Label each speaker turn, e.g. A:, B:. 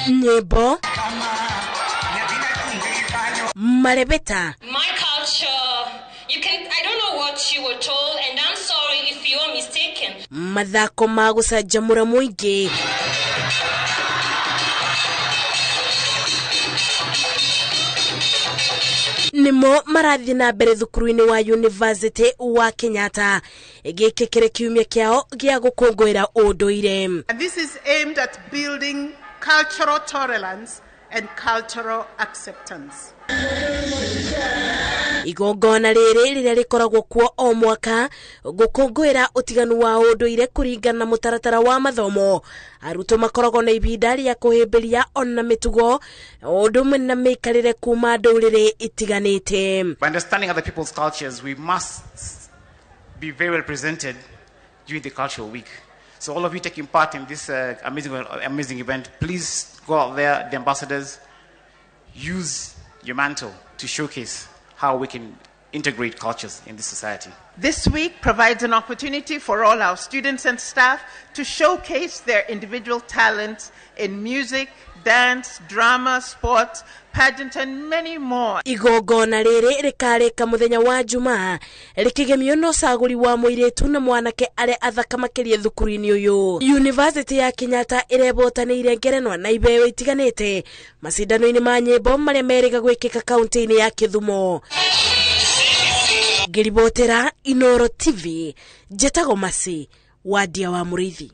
A: Nyĩmbo, marebeta.
B: My culture, you can, I don't know what you were told, and I'm sorry if you are mistaken.
A: Mathako ma gũcanjamũra mũingĩ. Nĩmo marathiĩ na mbere thukuru-inĩ wa University wa Kenyatta. Gĩkĩ kĩrĩ kiumia kĩao gĩa gũkũngũĩra ũndũire.
C: And this is aimed at building cultural tolerance and cultural acceptance.
A: Igongona rĩrĩ rĩrĩa rĩkoragwo kuo o mwaka gũkũngũĩra ũtiganu wa ũndũire kũringana na mũtaratara wa mathomo. Arutwo makoragwo na ihinda rĩa kũhĩmbĩria ona mĩtugo ũndũ ũmwe na mĩikarĩre kuma ndũrĩrĩ itiganĩte.
D: By understanding other people's cultures, we must be very well presented during the cultural week. So all of you taking part in this amazing event, please go out there, the ambassadors, use your mantle to showcase how we can integrate cultures in this society.
C: This week provides an opportunity for all our students and staff to showcase their individual talents in music, dance, drama, sports, pageant, and many more.
A: Igongona rĩrĩ rĩkarĩka mũthenya wa Jumaa rĩkĩgemio na ũcagũri wa mũirĩtu na mwanake arĩa athaka makĩria thukuru-inĩ ũyũ. University ya Kenyatta ĩrebotanĩire ngerenwa na iheo itiganĩte macindano-inĩ ma nyĩmbo marĩa merĩga gwĩkĩka kaunti-inĩ ya Kĩthumo. Ngĩribotera Inoro TV, njĩtagwo Masi Wadia wa Mũrĩithi.